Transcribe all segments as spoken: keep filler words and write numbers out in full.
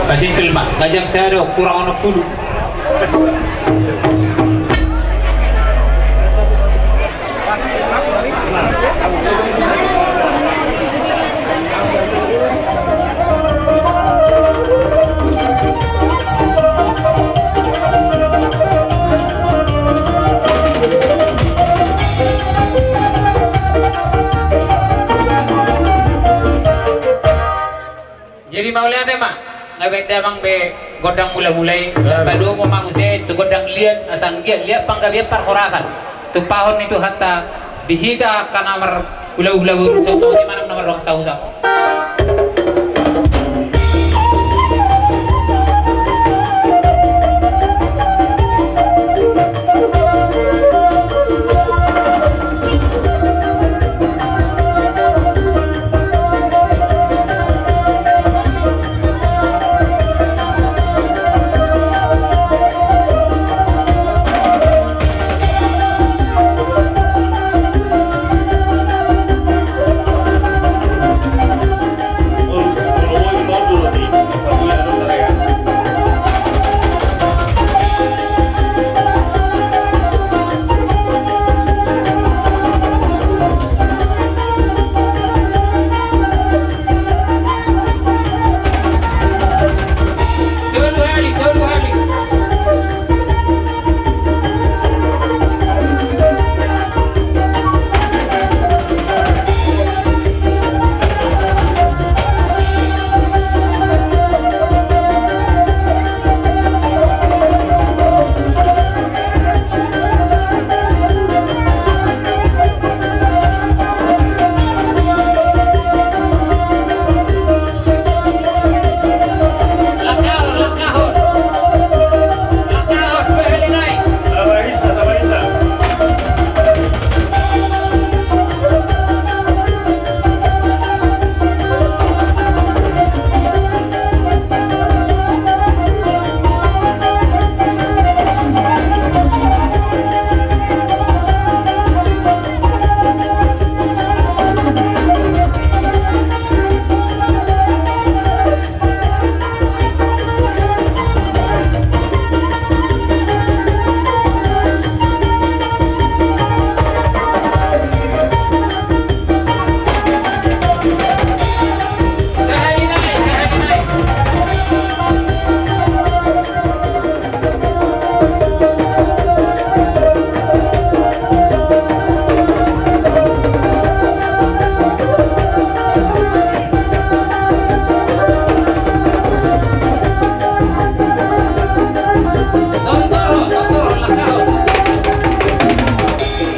Pasingkil ma, nga jam sada kurang onom pulu. Jadi mauliate ma, nga baen damang be gondang mula-mula i. Padomu ma muse tu gondang liat, asa anggiat liat panggabean parhorasan. Tumpahon ni Tuhanta di hita angka na marhula-hula boru, songon i ma na mardongan sahuta.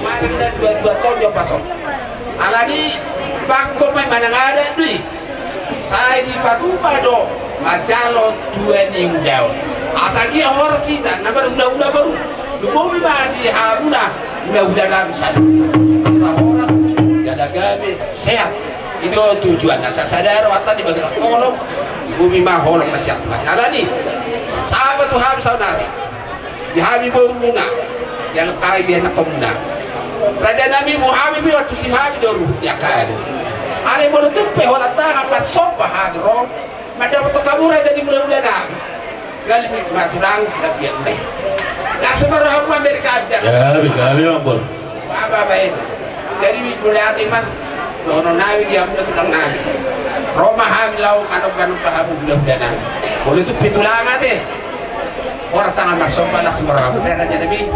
Manang na dua-dua tonjo pason. Alani bangko ma i manang adat do i. Sai dipatupa do manjalo tua ni ulaon. Asa anggiat horas hita na marhula-hula boru. Lumobi ma di hamuna hula-hula nami sada. Asa horas jala gabe sehat. I do tujuanna. Asa sada rohanta di bagasan holong. Lumobi ma holong na sian Tuhan. Alani saba tu hami saonari. Di hami borumuna, di angka ianakhonmuna. Raja nami, boha hami pe, tusi hami do ruhut ni angka adat. Alai molo tung pe holan tangan marsomba hami ro mandapothon hamu raja ni hula-hula nami. Gabe ma tulang, gabe ma. Las ma rohamu, Amerika. Ya, gabe ma, Bor. Apa, apa itu? Jadi mauliate ma dohonon nami di hamu tulang nami. Ro ma hami laho manongka-nongka hamu hula-hula nami. Molo tung pe tulang ate. Holan tangan marsomba, las ma rohamu, raja nami.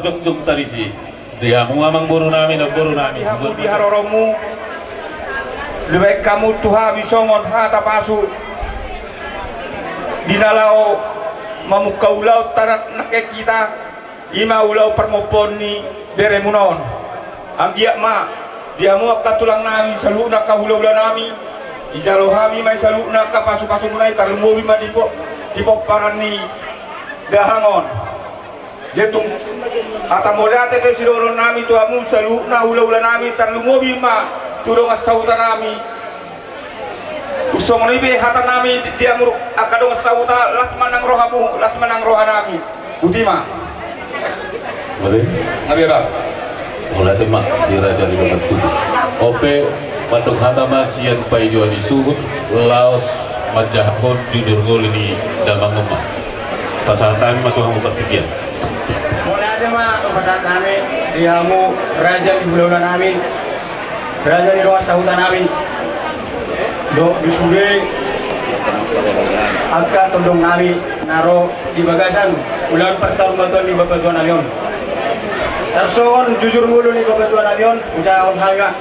Jokjok tarisi di hamu amangboru nami, namboru nami. Di hamu di haroromu, dibaen hamu tu hami songon hata pasu di na laho mamungka ulaon tano nangkin hita, i ma ulaon parmompoon ni beremuna on. Anggiat ma di hamu angka tulang nami, saluhutna angka hulahula nami, dijalo hami ma i saluhutna angka pasupasumuna i, tarlumobi ma di po-, di pomparan ni dahahang on. Jadi tung hata mauliate pe sidohonon nami tu hamu saluhutna hulahula nami, tarlumobi ma tu dongan sahuta nami. Songon i pe hata nami di, di hamu angka dongan sahuta, las ma nang rohamu, las ma nang roha nami. Botima. Oke. Nami ba. Mauliate ma di raja ni dongan sahuta. Ope, mandok hata ma sian paidua ni suhut, laos manjahahon jujur ngolu ni damang on ma. Pasahat nami ma tu hamu partingkian. Mauliate ma pasahat nami di hamu raja ni hulahula nami, raja ni dongan sahuta nami, dohot di sude angka tondong nami na ro di bagasan ulaon parsaurmatuaon ni bapatua nami on. Tarsongon jujur ngolu ni bapatua nami on, hujahahon hami ma.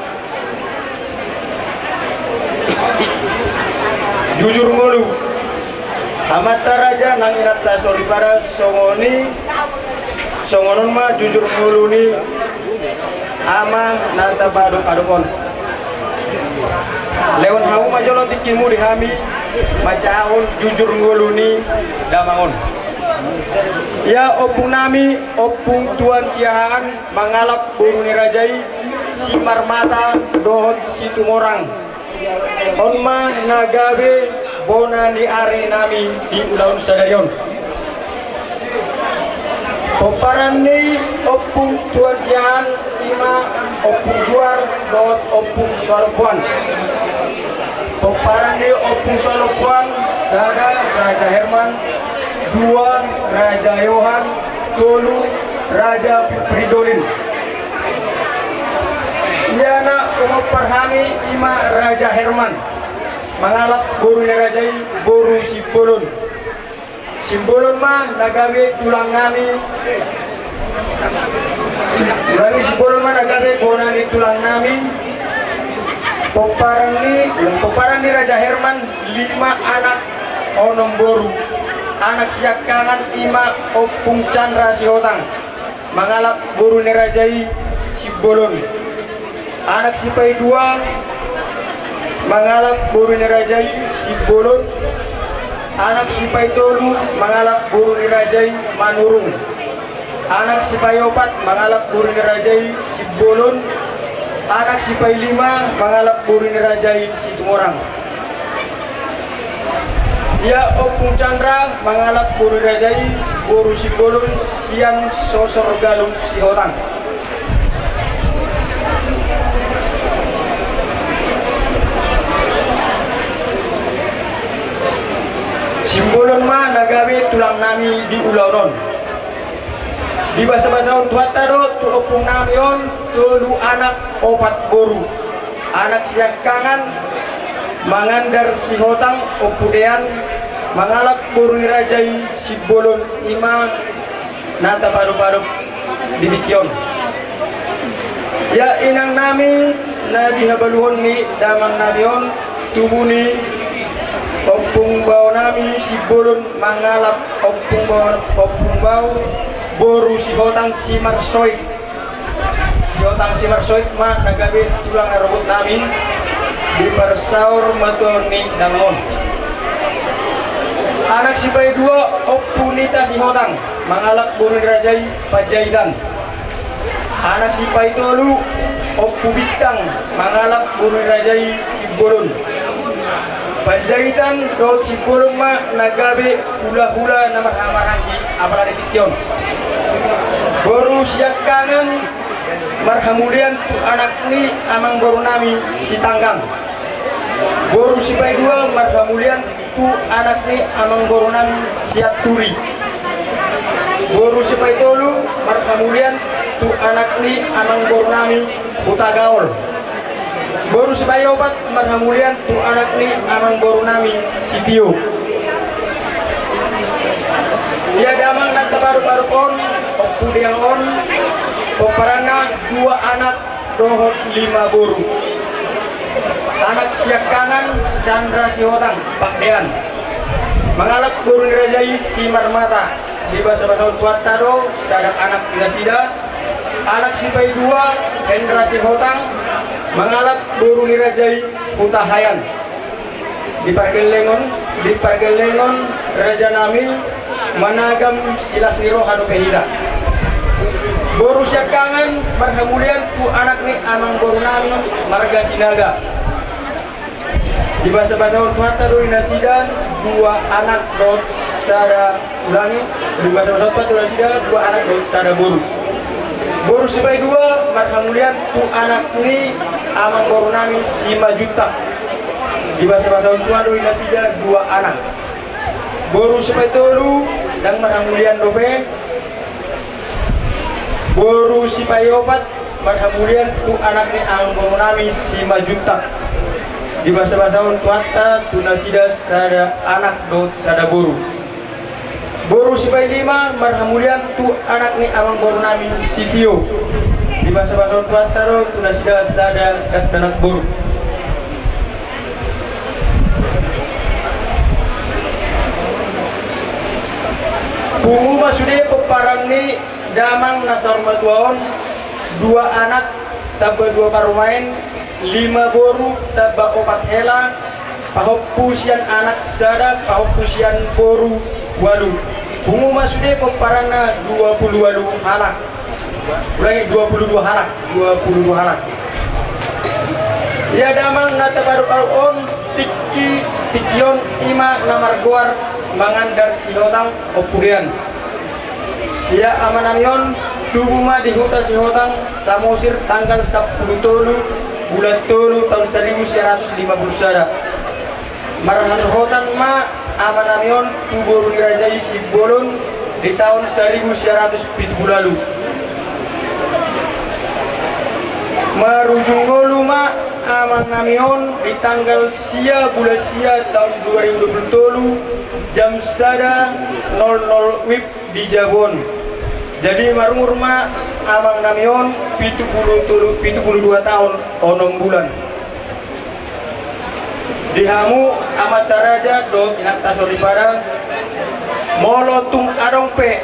Jujur ngolu. Amanta raja nang inanta soripada, songon i, songon on ma jujur ngolu ni ama na tapaadop-adop on. Lehon hamu ma jolo tingkimu di hami manjahahon jujur ngolu ni damang on. Ia ompung nami, ompung Tuan Siahaan, mangalap boru ni raja i, si Marmata dohot si Tumorang. On ma na gabe bona ni ari nami di ulaon sadari on. Pomparan ni ompung Tuan Siahaan i ma ompung Juar dohot ompung Soalompuan. Pomparan ni ompung Soalompuan, sada Raja Herman, dua Raja Yohan, tolu Raja Fridolin. Ia na umompar hami i ma Raja Herman, mangalap boru ni raja i, boru Simbolon. Simbolon ma na gabe tulang nami. Si-, gabe Simbolon ma na gabe bona ni tulang nami. Pomparan ni, pomparan ni Raja Herman, lima anak, onom boru. Anak siangkangan i ma ompung Chandra Sihotang, mangalap boru ni raja i, Simbolon. Anak sipaidua, mangalap boru ni raja i, Simbolon. Anak sipaitolu, mangalap boru ni raja i, Manurung. Anak sipaiopat, mangalap boru ni raja i, Simbolon. Anak sipailima, mangalap boru ni raja i, Situmorang. Ia ompung Chandra, mangalap boru ni raja i, boru Simbolon, sian Sosor Galuh Sihotang. Simbolon ma na gabe tulang nami di ulaon on. Dibasabasahon Tuhanta do tu ompung nami on, tolu anak, opat boru. Anak siangkangan, Mangandar Sihotang, Ompu Dean, mangalap boru ni raja i, Simbolon, i ma na tapadopadop di tingki on. Ia inang nami na di habaluhon ni damang nami on, tubu ni ompung bao nami Simbolon mangalap ompung bao, ompung bao boru Sihotang Simarsoit. Sihotang Simarsoit ma na gabe tulang na robot nami di parsaurmatuaon ni damang on. Anak sipaidua Ompu Nita Sihotang mangalap boru ni raja i Panjaitan. Anak sipaitolu Ompu Bintang mangalap boru ni raja i Simbolon. Panjaitan dohot Simbolon ma na gabe hulahula na marhahamaranggi apala di tingki on. Boru siangkangan marhamulian tu anak ni amangboru nami Sitanggang. Boru sipaidua marhamulian tu anak ni amangboru nami Sianturi. Boru sipaitolu marhamulian tu anak ni amangboru nami Hutagaol. Boru sipaiopat marhamulian tu anak ni amangboru nami Sitio. Ia damang na tapadopadop on, Pudi on pomparanna dua anak dohot lima boru. Anak siangkangan Chandra Sihotang, Pakdean. Mangalap boru ni raja i Simarmata. Dibasabasahon Tuhanta do sada anak di nasida. Anak sipaidua Hendra Sihotang, mangalap boru ni raja i Hutahaean. Di pargellengon, di pargellengon rajanami managam silas ni roha dope hita. Boru siangkangan marhamulian tu anak ni amangborunami marga Sinaga. Dibasabasahon Tuhanta do di nasida dua anak dohot sada, ulangi, dibasabasahon Tuhanta do di nasida dua anak dohot sada boru. Boru sipaidua marhamulian tu anak ni amangborunami Simanjuntak. Dibasabasahon Tuhan do di nasida dua anak. Boru sipaitolu ndang marhamulian dope. Boru sipaiopat marhamulian tu anak ni amangborunami Simanjuntak. Dibasabasahon Tuhanta tu nasida sada anak dohot sada boru. Boru sipailima marhamulian tu anak ni amangborunami Sitio. Dibasabasahon Tuhanta do tu nasida sada dakdanak boru. Pungu ma sude pomparan ni damang na saur matua on, dua anak tamba dua parumaen, lima boru tamba opat hela, pahompu sian anak sada, pahompu sian boru ualu. Pungu ma sude pomparanna dua pulu ualu halak. Ulangi, dua pulu dua halak, dua pulu dua halak. Ia damang na tabaru-baru on, tingki, tingki on i ma na margoar Mangandar Sihotang, Ompu Dean. Ia amanami on tubu ma di huta Sihotang, Samosir, tanggal sampulu tolu bulan tolu taon saribu sia ratus lima pulu sada. Marhasohotan ma amanami on tu boru ni raja i Simbolon di taon saribu sia ratus pitu pulu ualu. Marujung ngolu ma amanami on di tanggal sia bulan sia taon dua ribu dua pulu tolu, jam sada nol nol wib di jabu on. Jadi marumur ma amangnami on pitu pulu tolu, pitu pulu dua taon onom bulan. Di hamu amanta raja dohot inanta soripada, molo tung adong pe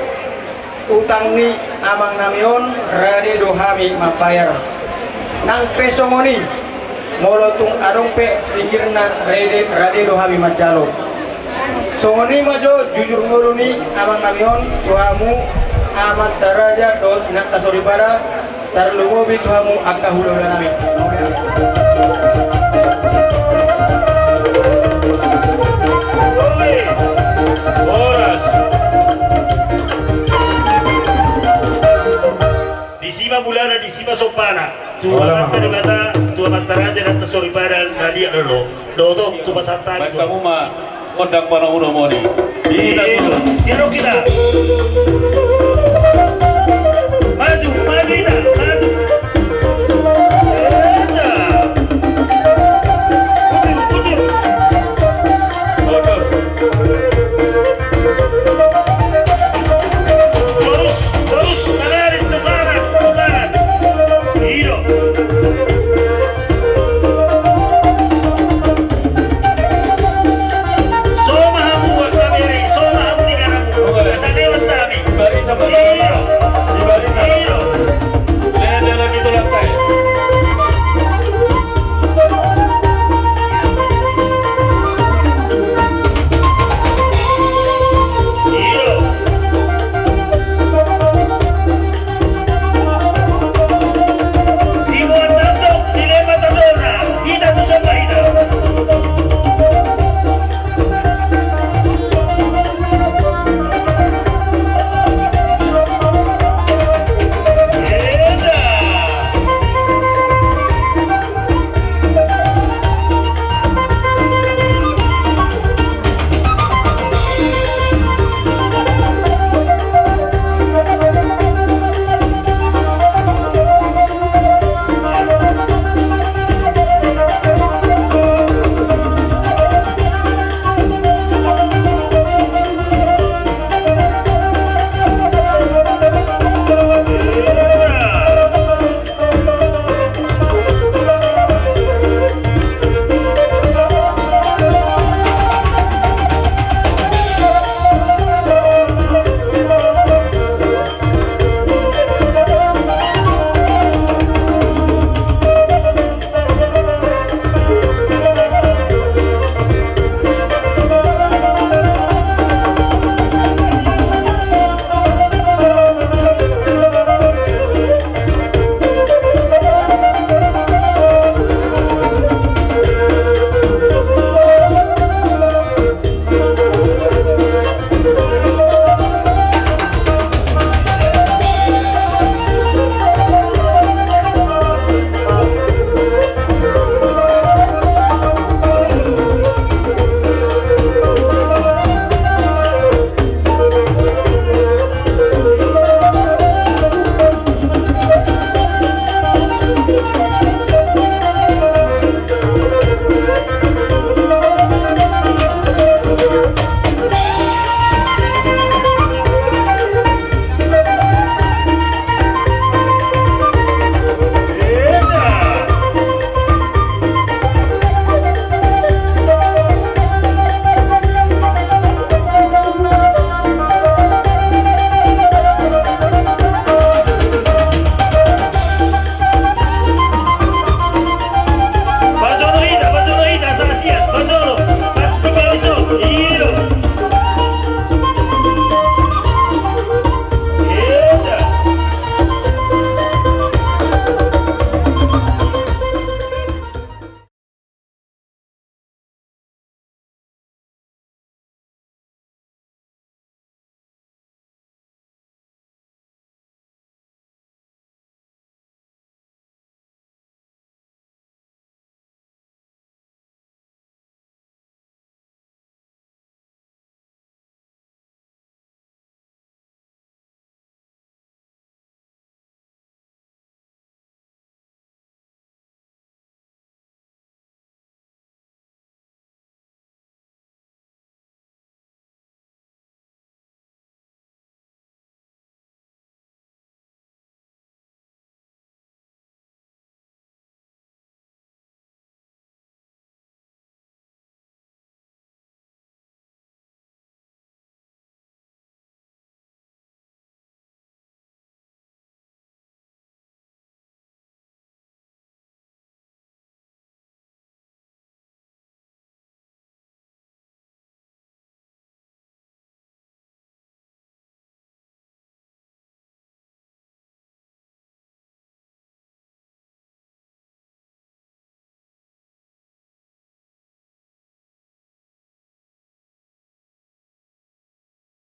utang ni amangnami on, rade do hami mambayar. Nang pe songon i, molo tung adong pe singkirna, rade, rade do hami manjalo. Songon i ma jo jujur ngolu ni amangnami on tu hamu amanta raja dohot inanta soripada, tarlumobi tu hamu angka hulahulanami. Horas. Disi ma mulana, disi ma sompana. Tu Amanta Debata, tu amanta raja, inanta soripada, na liat do. Dohot tu pasahat nami. Baen hamu ma gondang pandohan moni. Hita, eh, suruh. Siap kita. Maju, maju kita, maju. Eta. Mundur, mundur. Mundur. Terus, terus, tangan, tangan, tangan. Iyo. Somahamu buat kami, somahamu di karamu. Kasalewan kami. Barisan, barisan. Iyo. Di barisan. Iyo.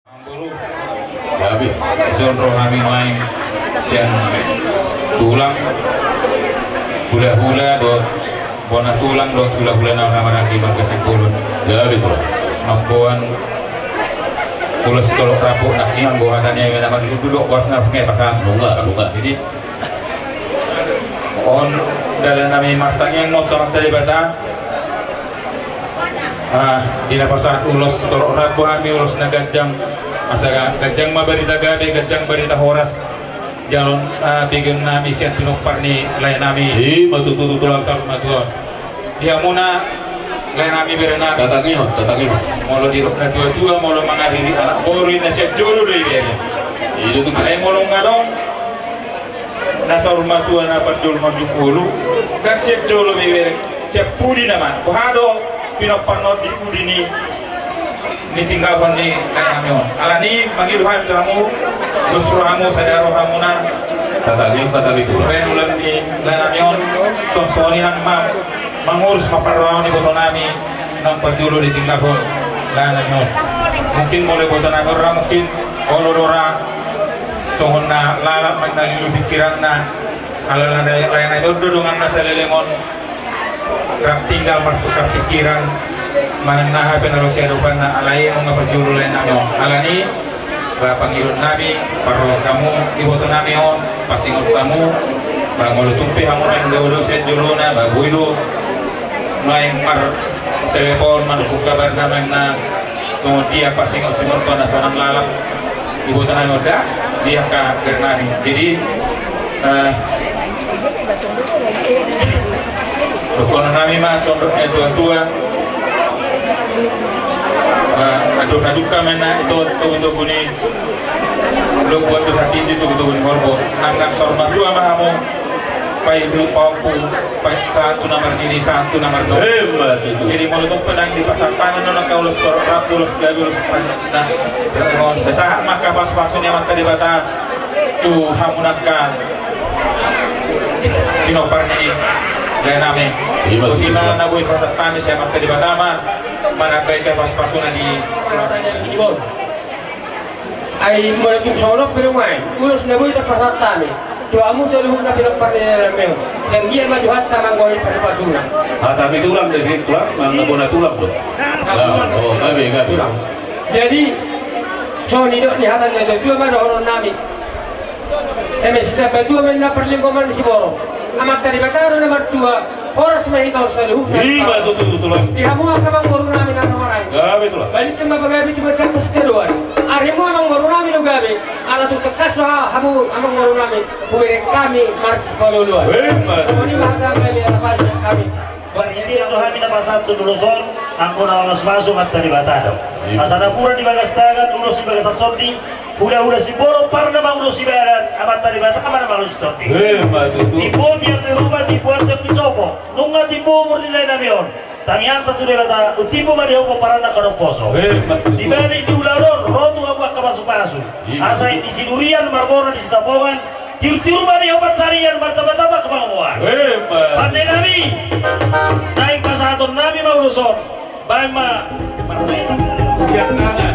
Amangboru. Gabe. Songon ro hami nuaeng sian tulang, hulahula dohot bona tulang dohot hulahula na marhaha maranggi marga Simbolon. Gabe, Tulang. Mamboan ulos sitorop rambu nangkin, anggo hata ni hami na marlindung dohot boasna, nunga, nunga. Jadi on dalan nami martangiang ma tu Amanta Debata. Ah, di na pasahat ulos sitorop rambu hami, ulos na ganjang, asa ganjang ma barita gabe, ganjang barita horas. Jalo, ah, begeon nami sian pinompar ni lae nami. I ma tutu, Tulang. Saur matua on. Di hamuna lae nami, bere nami. Tatangihon, tatangihon. Molo didok natuatua, molo mangariri anak boru, na sian jolo do ibebere. I do tutu. Alai molo nga adong na saur matua na parjolo marujung ulu, ndang sian jolo be ibebere, sian pudi nama. Boha do pinompar na on di pudi ni, ni tinggalhon ni lae nami on. Alani mangido hami tu hamu, dos rohamu, sada rohamuna. Tatangihon, tatangihon. Baen ulaon ni lae nami on, songon i nang ma mangurus, mamparrohahon iboto nami naung parjolo ditinggalhon lae nami on. Mungkin molo iboto nami on ra, mungkin olo do ra songon na lalap ma na lilu pikiranna. Ala na lae nami on do donganna saleleng on rap tinggal martukar pikiran manang na hape na ro siadopanna, alai nunga parjolo lae nami on. Alani ba pangidoan nami, parrohahon hamu iboto nami on, pasingot hamu. Ba molo tung pe hamu naeng dao do sian jolona, ba boi do naeng martelepon manungkun kabarna, naeng na songon dia pasingot-singot tu na sonang lalap iboto nami on da di angka bere nami. Jadi, eh, dohonon nami ma songon dok ni natuatua. Eh, andor na dungka ma na ito togutogu ni lombu, andor na tinggi togutogu ni horbo. Nang, nang saur matua ma hamu, paihut pahompu, pasahat tu na marnini, sahat tu na marnono. Emma tutu. Jadi molo tung pe naeng dipasahat hami on angka ulos torop rambu, ulos gabe, ulos pa-, na, sai sahat ma angka pasupasu ni Amanta Debata tu hamu angka pinompar ni lae nami. Ima tutu. Boti ma na boi pasahat hami, sai Amanta Debata ma manambai angka pasupasuna di keluarga. Ai molo tung songon on pe nuaeng ulos na boi tapasahat hami tu hamu saluhutna pinompar ni lae nami on, sai anggiat ma Tuhanta manggohi pasupasuna. Hata ni Tulang do i, Tulang, manang na bona tulang do. Nah, Tulang. Oh, gabe, gabe. Tulang. Jadi songon i dok ni hata ni natuatua ma dohonon nami. Eme sitamba tua ma inna parlinggoman ni siborok. Amanta Debata do na martua, horas ma hita on saluhutna. Ima tutu, Tulang. Di hamu angka amangboru nami na marhaha. Gabe, Tulang. Balintang ma pagabe, tumandangkon sitadoan. Arimu amangboru nami do gabe, ala tung tangkas do ha-, hamu amangboru nami hubereng hami marsipaolooloan. Ima. Songon i ma hata nami, ala pasa hami. Marhite do hami na pasahathon ulos on, anggo na mamasu-masu Amanta Debata do. Ima. Asa napuran di bagas tangan, ulos di bagasan sondi, hulahula Simbolon, parna mangulosi badan, Amanta Debata ma na mangulosi tondi. Ima tutu. Timbo tiar ni ruma, timbo tiar ni sopo. Nunga timbo umur ni lae nami on, tangiangta tu Debata, umtimbo ma di hamu pomparanna angka na umposo. Ima tutu. Di balik ni ulaon on, ro tu hamu angka pasupasu. Ima tutu. Asa di sidurian marbona di sitapongan, tiur-tiur ma di hamu pansarian, martamba-tamba angka pangomoan. Ima. Pande nami, naeng pasahaton nami ma ulos on. Baen ma. Siap tangan.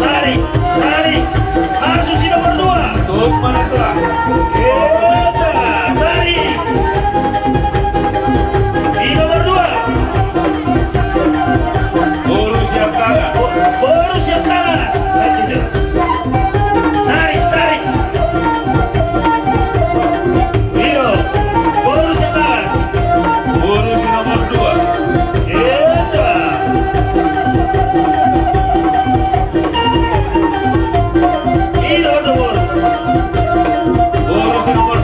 Tarik, tarik. Masuk si nomor dua. Tutup mana, Tulang? Eta, tarik. Si nomor dua. Boru siap tangan. Bo-, boru siap tangan. Tarik, tarik. Iyo, boru siap tangan. Boru si nomor dua. Eta. Iyo, nomor. Boru si nomor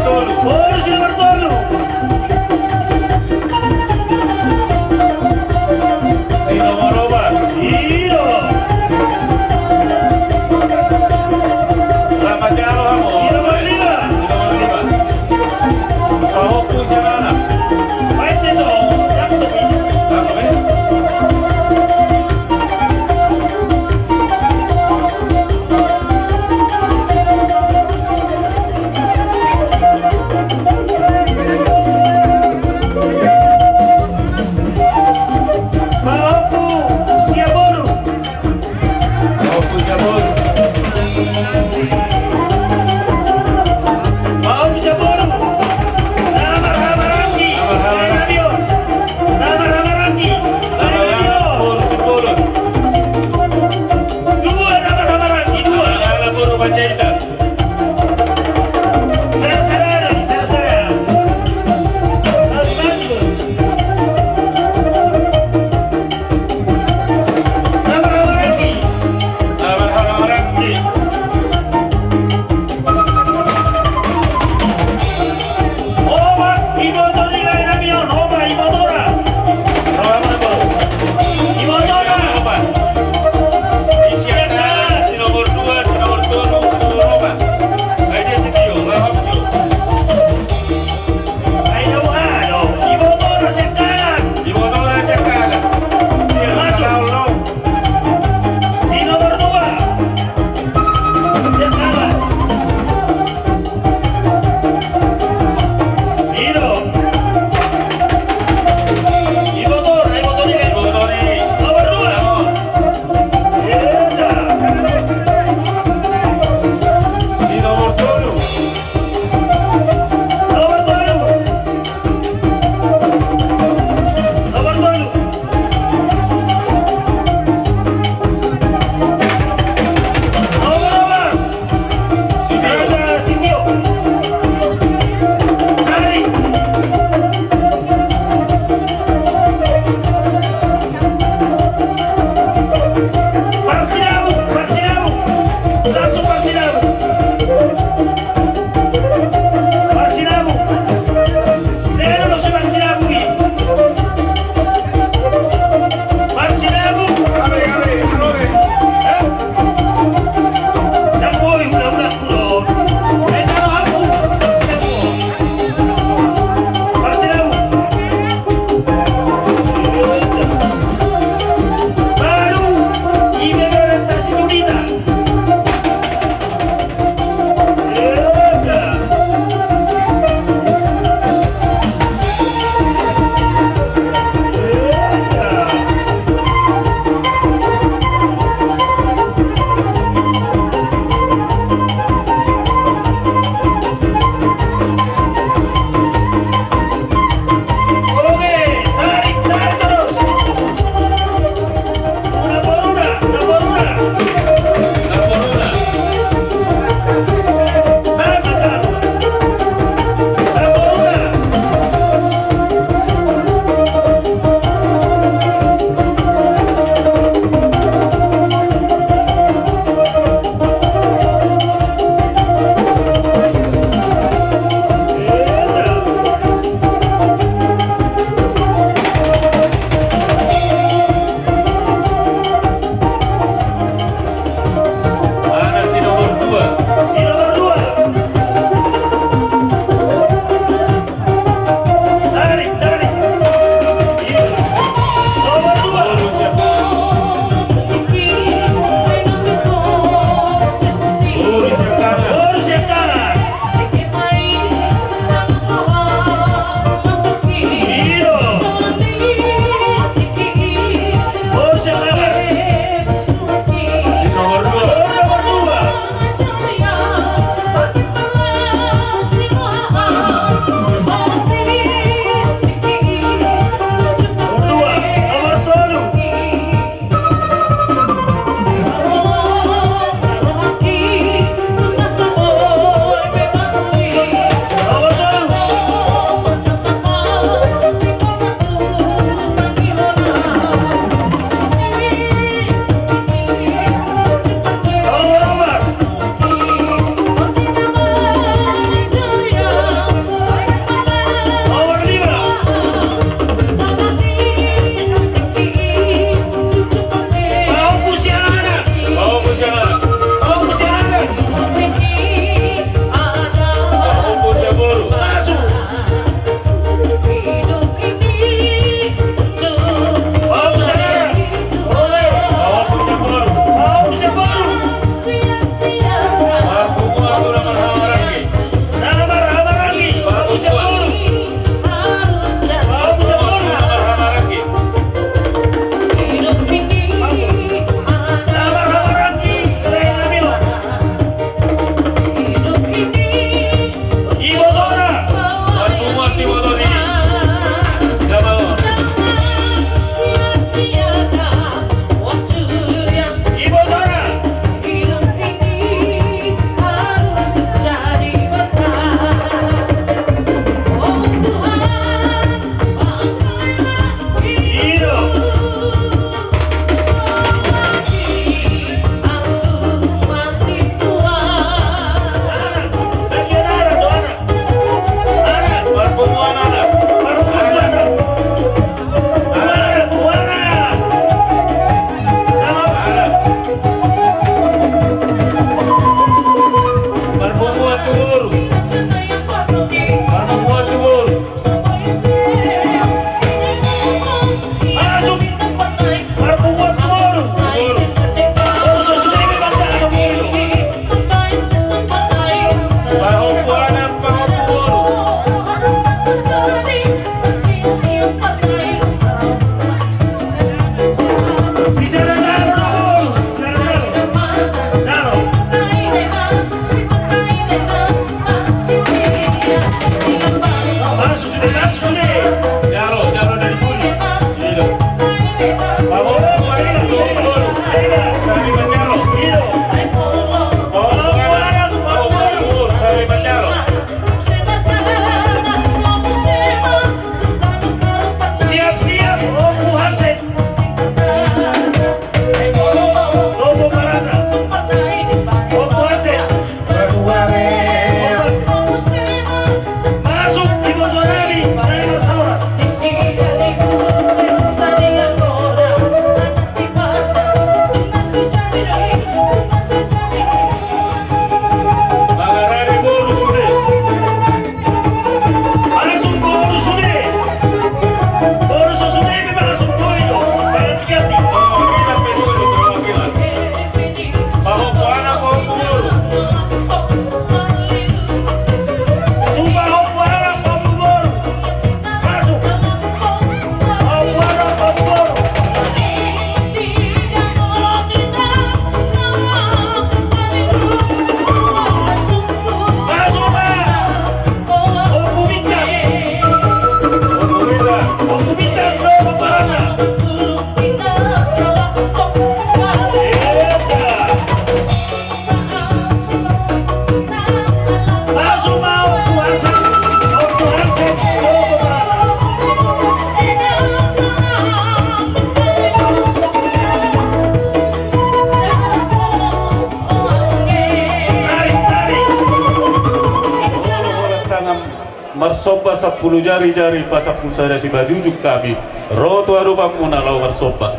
Sampulu jari-jari pasampulu sada sipajujuk hami ro tu adopanmuna laho marsomba.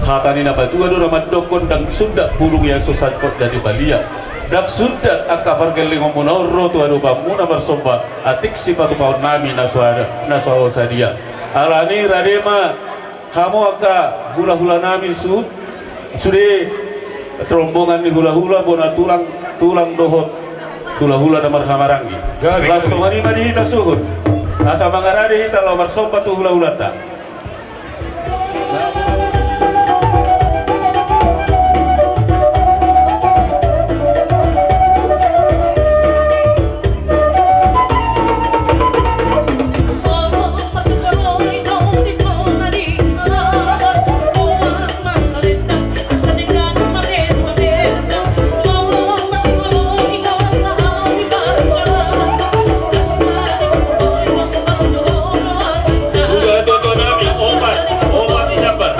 Hata ni na patua do na mandokkon, ndang sundat pulung ia so sangkot jadi balian. Ndang sundat angka pargellengonmuna on ro tu adopanmuna marsomba, atik sipatupaonnami na so ada, na so sadia. Alani i rade ma hamu angka hula-hulanami, suhut sude rombongan ni hula-hula, bona tulang, tulang dohot hula-hula na marhahamaranggi. Gabe, gabe. Laos songon i ma di hita, suhut, asa mangarade hita laho marsomba tu hula-hulanta. Uda tuatua nami, opat, opat jambar.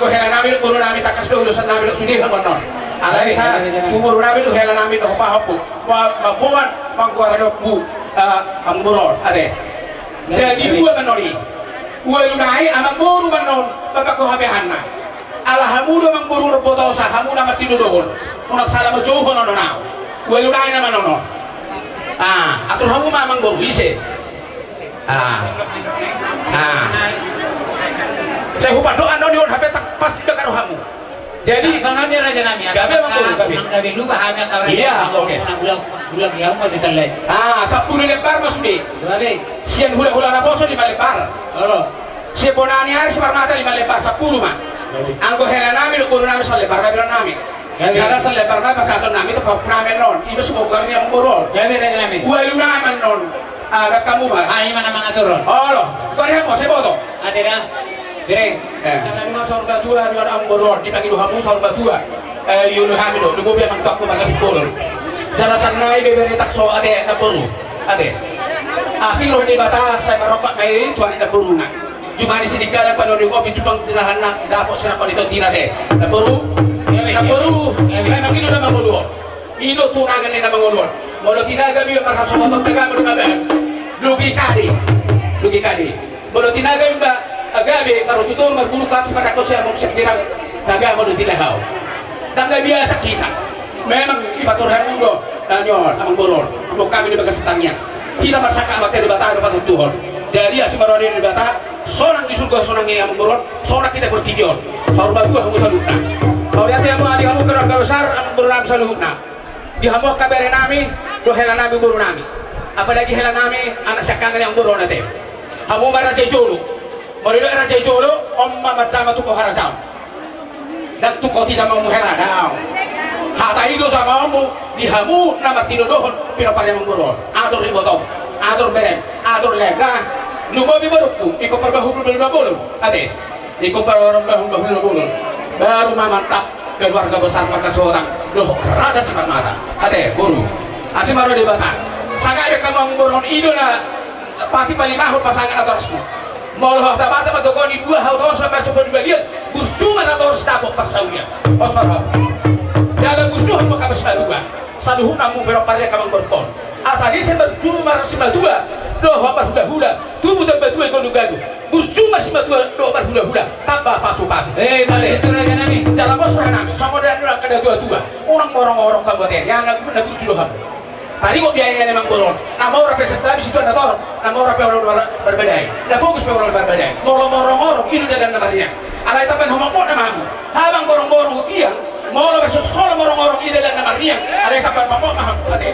Hela nami dohot boru nami, tangkas do ulosan nami dohot sude hamu annon. Alai sa tu boru nami dohot hela nami dohot pahompu. Mamboan manggoar ni ompu, eh, amang boru on, ate. Jadi dua ma annon i. Ualu nai amang boru ma annon, mambahen habeahanna. Ala hamu do amang boru dohot botosa, hamu na martinodohon. Unang sala marjouhon annon ahu. Ualu nai nama annon. Ah, atur hamu ma amang boru, ise. Ah. Ah. Sai hupandok annon i on hape tangkas dibakar hamu. Jadi songon on do raja nami. Gabe ma amang boru, gabe. Gabe lupa hami. Iya, oke. Bulan, bulan dia mau selesai. Ah, sampulu lembar ma sude. Gabe. Sian hulahula naposo lima lembar. Olo. Sian bona ni ari Simarmata lima lembar, sampulu ma. Gabe. Anggo hela nami dohot boru nami salembar ma beron nami. Gabe. Jala salembar ma pasahaton nami tu pahompu nami annon. I ma sumokar ni amang boru on. Gabe raja nami. Ualu nai ma annon. Ah, baen hamu ma. Ah, i ma na mangatur on. Olo, baen hamu, sai boto. Ate da. Bereng. Eh. Jala nunga saur matua, nunga amang boru on, dipangido hamu saur matua. Eh, iolo hami do, di bobi amang tuangku marga Simbolon. Jala sannari bebere takso ate namboru. Ate. Asi roha ni Debata, sai marrongkap ma i tu ari namboruna. Jumadi sidikalan panuhon ni kopi, jumpang sinahanna, dapot sinamot ni tondina ate. Namboru. Namboru. Memang i do na mangolu on. I do tunaga ni na mangolu on. Molo tinaga be marhasohoton tagam do na baen. Logika do i. Logika do i. Molo tinaga be gabe, baru tutur marbulu kas marako sian mom sian birang. Tagam do tinaga on. Ndang na biasa hita. Memang ipaturhon do. Na nion amang boru on. Dok hami di bagasan tangiang. Hita marsangkap ma tu Debata do patuntuhon. Jadi asi ma roha ni Debata. Sonang di surgo sonang i amang boru on, sonang hita portibi on. Saur matua hamu saluhutna. Mauliate ma di hamu keluarga besar amang boru nami saluhutna. Di hamu angka bere nami dohot hela nami boru nami. Apalagi hela nami anak siangkangan ni amang boru on ate. Hamu ma raja i jolo. Molo didok raja i jolo, on ma manjama tu harajaon. Ndang tu hoti jamaonmu hela, daong. Hata i do jamaonmu, di hamu na martinodohon, pinompar ni amang boru on. Atur ibotom, atur berem, atur laengga. Lumobi borungku, ingkon parbahulbahul na bolon. Ate, ingkon parbahulbahul na bolon. Baru ma mantap keluarga besar marga Sihotang dohot raja Simarmata. Ate, boru. Asi ma roha ni Debata. Sangap be hamu amang boru on, i do na patik palimahon pasangan atorasmu. Molo hata-hata ma tokoni dua hau tos sampai sopo di balian, burju ma na tos dapot parsaulian. Pos ma roha. Jala burju hamu angka simatua. Saluhutna hamu pinompar ni amang boru on. Asa disi burju ma simatua dohot parhulahula. Tubu tamba tua i gondang gago. Burju ma simatua dohot parhulahula. Tamba pasupasu. Eh, ate. Jala pos roha nami. Songon didok angka natua-tua. Unang morong-orong hamu ate. Ia na burju do hamu. Taringot biaya ni amang boru on. Na mora pe santabi situan na torop, na mora pe olo marbadai. Na bagus pe olo marbadai. Molo morong-orong i do dalan na marniang. Alai tabaen homok ma hamu. Amang boru-boru hutiang. Molo pe so saola morong-orong i do dalan na marniang. Alai tabaen homok ma hamu. Ate.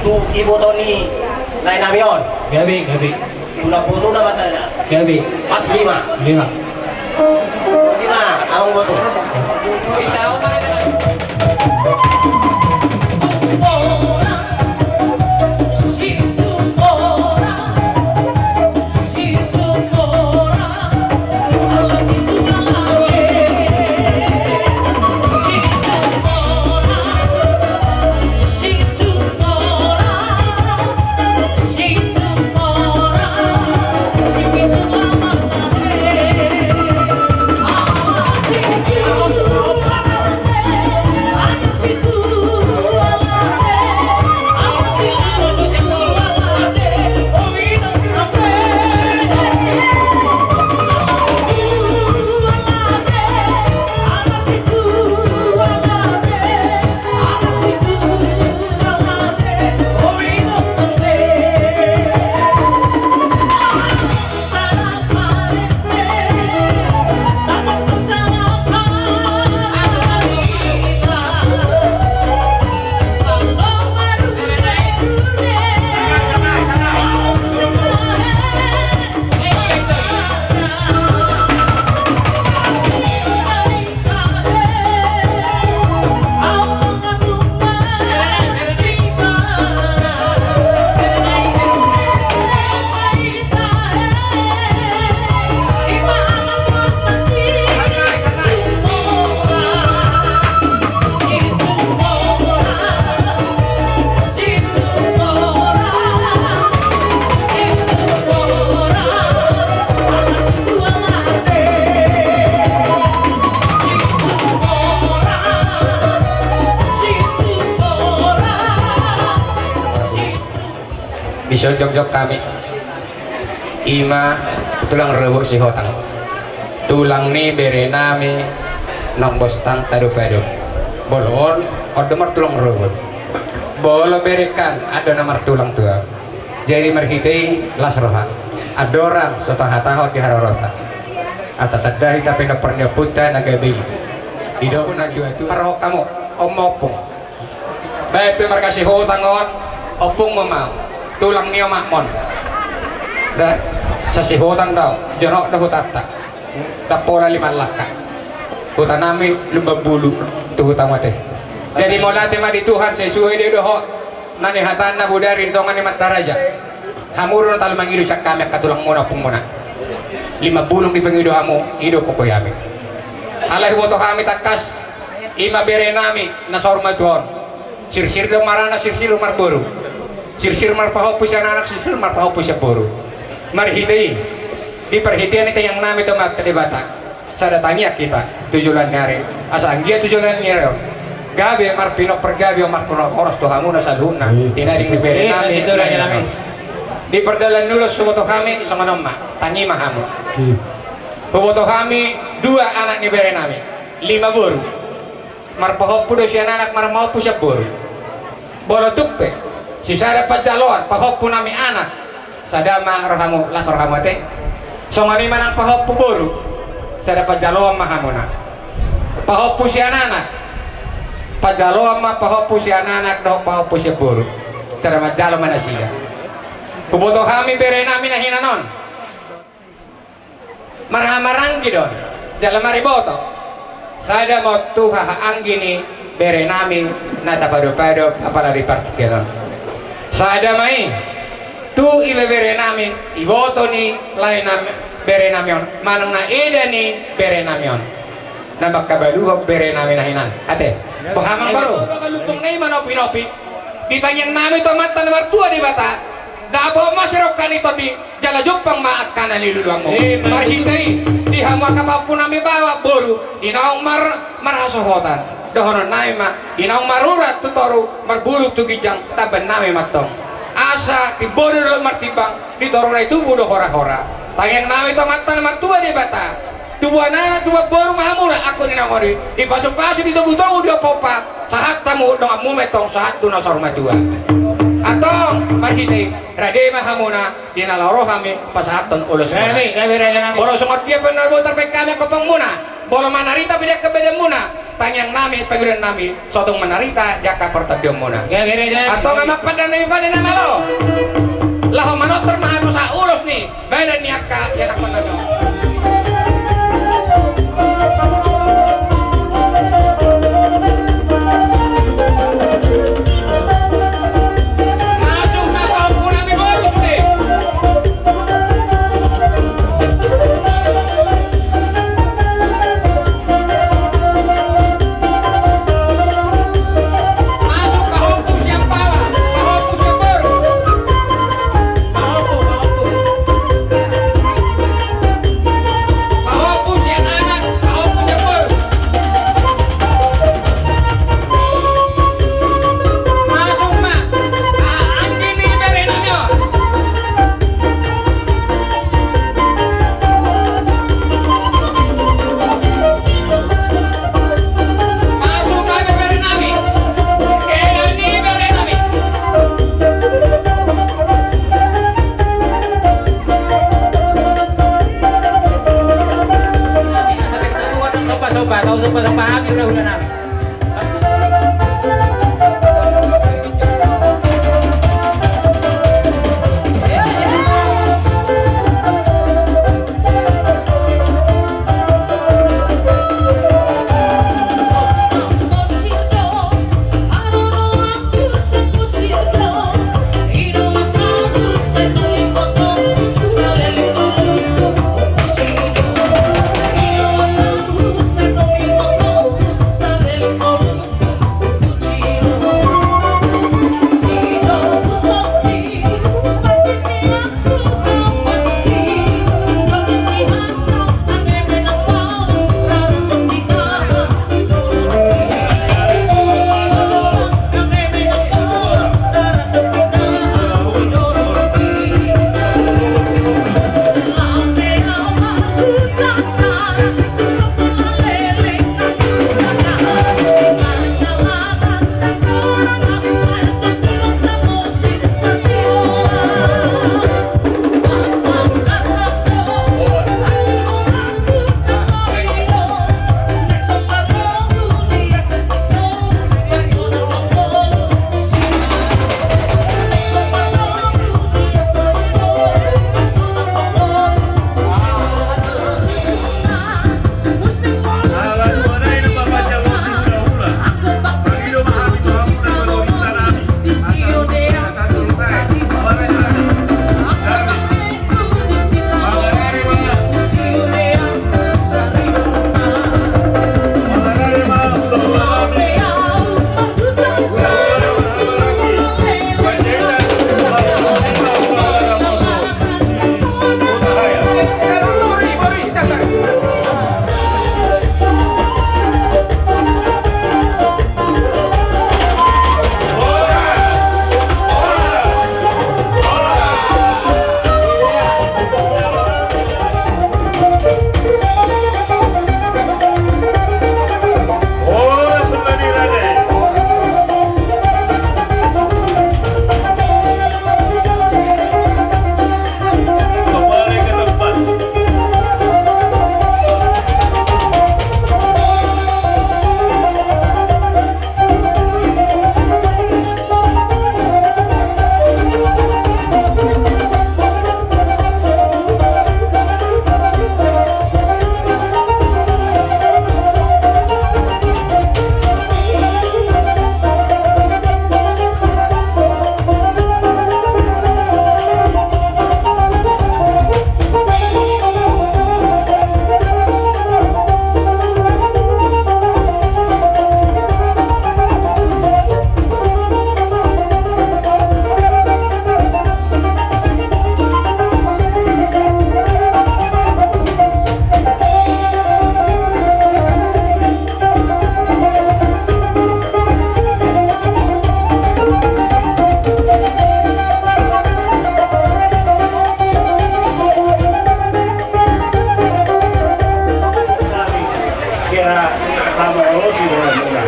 Tu iboto ni lae nami on. Gabe, gabe. Tu na botona ma sada. Gabe. Pas lima. Lima. Lima, amang boto. Di son jongjong hami. Ima tulang rorobot Sihotang. Tulang ni bere nami naung bostang tadop-adop. Molo on, on do martulang rorobot. Molo bere kan, adong na martulang tu ahu. Jadi marhite i las roha. Andorang so tahatahon di haroronta. Asa tanda hita pe na pinompar ni ompunta na gabe i. Didok na tuatua. Marrohak hamu, on ma ompung. Baen pe marga Sihotang on, ompungmu ma on. Tulang ni omakmu on. Da, sa Sihotang do ahu, jonok do hutanta. Ndang pola lima langka. Huta nami Lumban Bulu, tu hutamu ate. Jadi mauliate ma di Tuhan, sai suhe do i dohot na nihataanna bodari di tonga ni Mantaraja. Hamu do na talu mangido sian hami angka tulangmuna, ompungmuna. Lima bulung dipangido hamu, i do hugohi hami. Alai huboto hami tangkas, ima bere nami na saur matua on. Sirsir do maranak, sirsir do marboru. Sirsir marpahompu sian anak, sirsir marpahompu sian boru. Marhite i, di parhitean ni tangiang nami tu Amanta Debata, sada tangiang hita tu joloan ni ari. Asa anggiat tu joloan ni ari on gabe marpinompar, gabe marpinompar horas tu hamuna saluhutna. Hmm. Di na denggan ni bere nami. Di pardalan ni ulos huboto hami songon on ma, tangi ma hamu. Hmm. Huboto hami dua anak ni bere nami, lima boru. Marpahompu do sian anak, marpahompu sian boru. Molo tung pe sisada panjaloan, pahompu nami anak, sada ma rohamu, las rohamu ate. Songon i ma nang pahompu boru, sada panjaloan ma hamuna. Pahompu sian anak, panjaloan ma pahompu sian anak dohot pahompu sian boru. Sada manjalo ma nasida. Huboto hami bere nami na hinan on marhahamaranggi do on, jala mariboto. Sada ma on tu hahaanggi ni bere nami na tapadopadop, apala di partingkian on. Sada ma i tu ibebere nami, iboto ni lae nami, bere nami on, manang na eda ni bere nami on. Na mangkabaluhon bere nami na hinan. Ate. Boha amang boru? Lumbang na i manopi-nopi. Di tangiang nami tu Amanta na martua Debata. Dapot ma sirongkap ni topi. Jala jumpang ma angka na niluluanmu. Ima. Marhite i, di hamu angka pahompu nami baoa boru, di naung mar-, marhasohotan. Dohonon nami ma, di naung marurat tu toru, marbulung tu ginjang, tamban nami ma antong. Asa timbo do dolok martimbang, di toru na i tubu do hora-hora. Tangiang nami tu Amanta na martua Debata. Tubuan anak, tubuan boru ma hamuna, angkup ni na modi. Dipasu-pasu, ditogu-togu, diompa-ompa. Sahat hamu donganmu ma antong, sahat tu na saur matua. Antong, marhite i, rade ma hamuna. Di na laho ro hami pasahathon ulos. Gabe, gabe, raja nami. Molo songon dia pe na boi tarbaen hami angka ompungmuna, molo manarita pe di angka badanmuna, tangiang nami, pangidoan nami, so tung manarita di angka partondionmuna. Antong ma pande nami, pande na malo. Laho manortor ma hamu sahat ulos ni badan ni angka ianakhon nami on. Masuk ma pahompu nami boru sude. Masuk pahompu sian pala, pahompu sian boru. Pahompu, pahompu. Pahompu sian anak, pahompu sian boru. Masuk ma. Ah, anggi ni bere nami on. Masuk ma bere nami. Kena ni bere nami. Sopa-sopa, tau sopa-sopa hami hulahula nami. Kira lama ulos di dalam muna.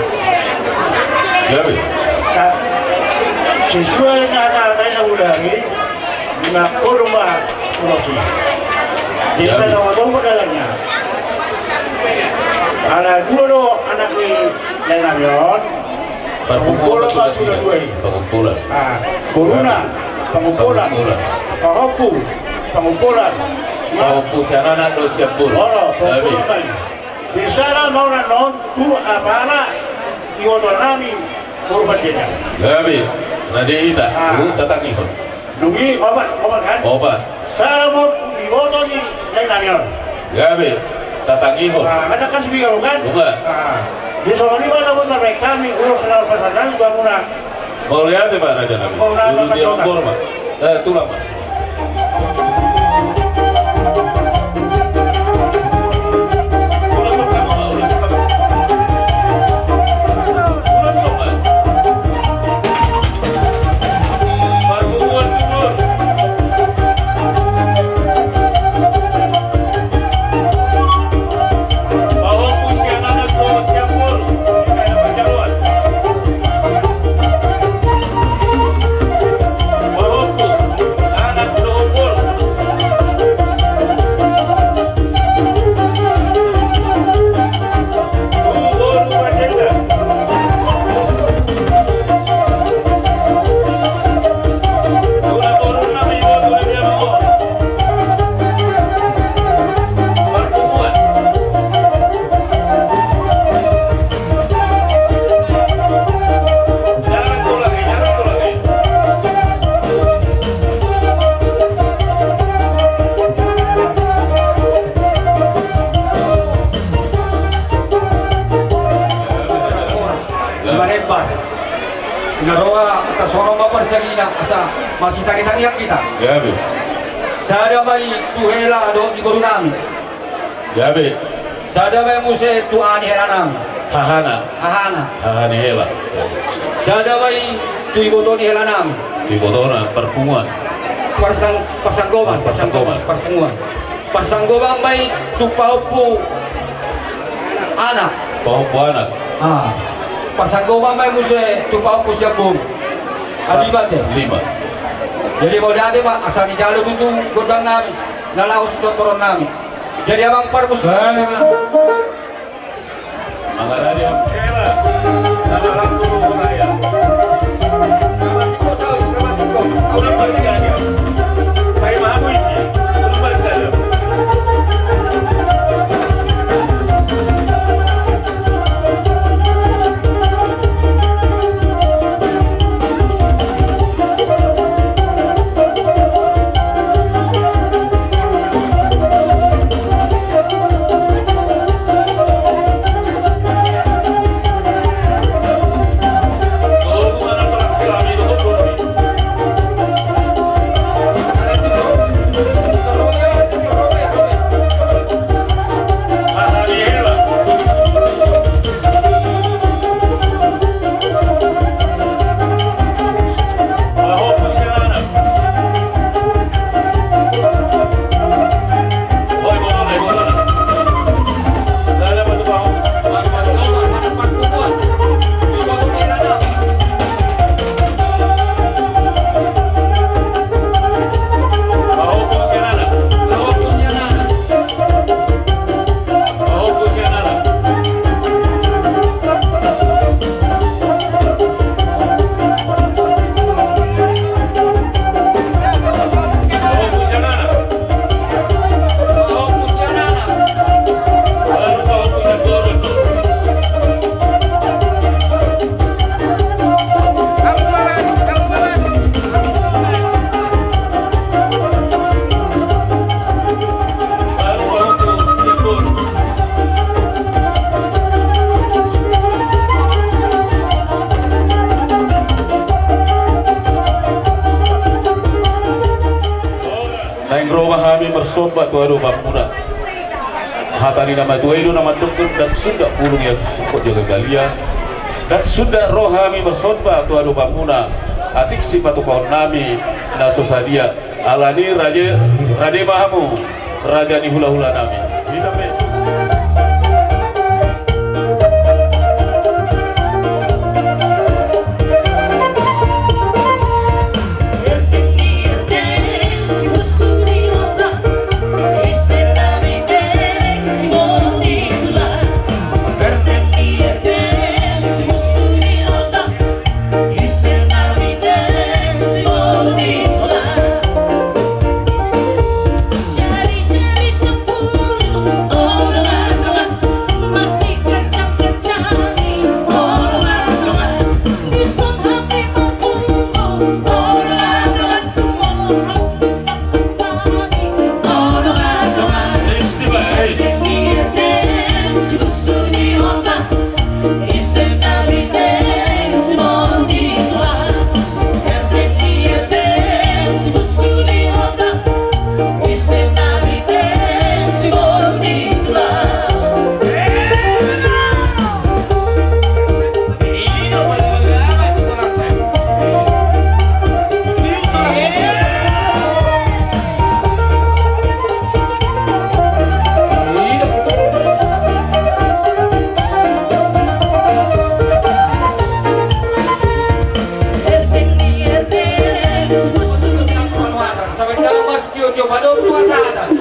Jadi. Sesuai na ada-ada yang udah hari, lima puluh lima ulos ini. Jadi, kalau ngomong dalangnya. Ala dua do anak ni lae nami on. Parpumpulan ma suda dua i. Parpumpulan. Ah, boruna, parpumpulan. Parpumpulan. Pahompu, parpumpulan. Pahompu sian anak dohot sian boru. Olo, parpumpulan ma i. Di sada ma on tu apala iboto nami boru Pandita. Gabe, na di hita, ah, tatangihon. Dung i opat, opat kan? Opat. Sada ma on tu iboto ni lae nami on. Gabe, tatangihon. Ah, nga tangkas biar kan? Nunga. Ah. Di songon i ma na boi tarbaen hami ulos na marpasahat nami tu hamuna. Mauliate ma raja nami. Mauliate ma raja nami. Tulang ma. Malembar. Na roa tarsongon ma parsagina asa masitangitangian hita. Gabe. Sada ma i tu hela dohot di boru nami. Gabe. Sada ma i muse tu aha ni hela nami. Hahana. Hahana. Haha ni hela. Sada ma i tu iboto ni hela nami. Tu ibotona, parpunguan. Parsang-, parsanggoman. Parsanggoman. Parpunguan. Parsanggoman ma i tu pahompu anak. Pahompu anak. Ah. Parsanggoman ma i muse tu pahompu sian boru. Pas lima. Lima. Jadi mauliate ma asa dijalo tutu gondang nami na laho sitortoron nami. Jadi amang parmus. Baik, Bang. Mangaradi am. Ela. Sama lampu raya. Sama singko, sama singko. Ulang balik lagi. Pakai maha puisi. Ulang balik lagi. Naeng ro ma hami marsomba tu adopanmuna. Hata ni na matua i do na mandok, ndang sundat bulung i atik sungkot jala balian. Ndang sundat ro hami marsomba tu adopanmuna atik sipatupaonnami na so sadia. Alani i rade, rade ma hamu raja ni hulahulanami. Hita pe. Tua sada.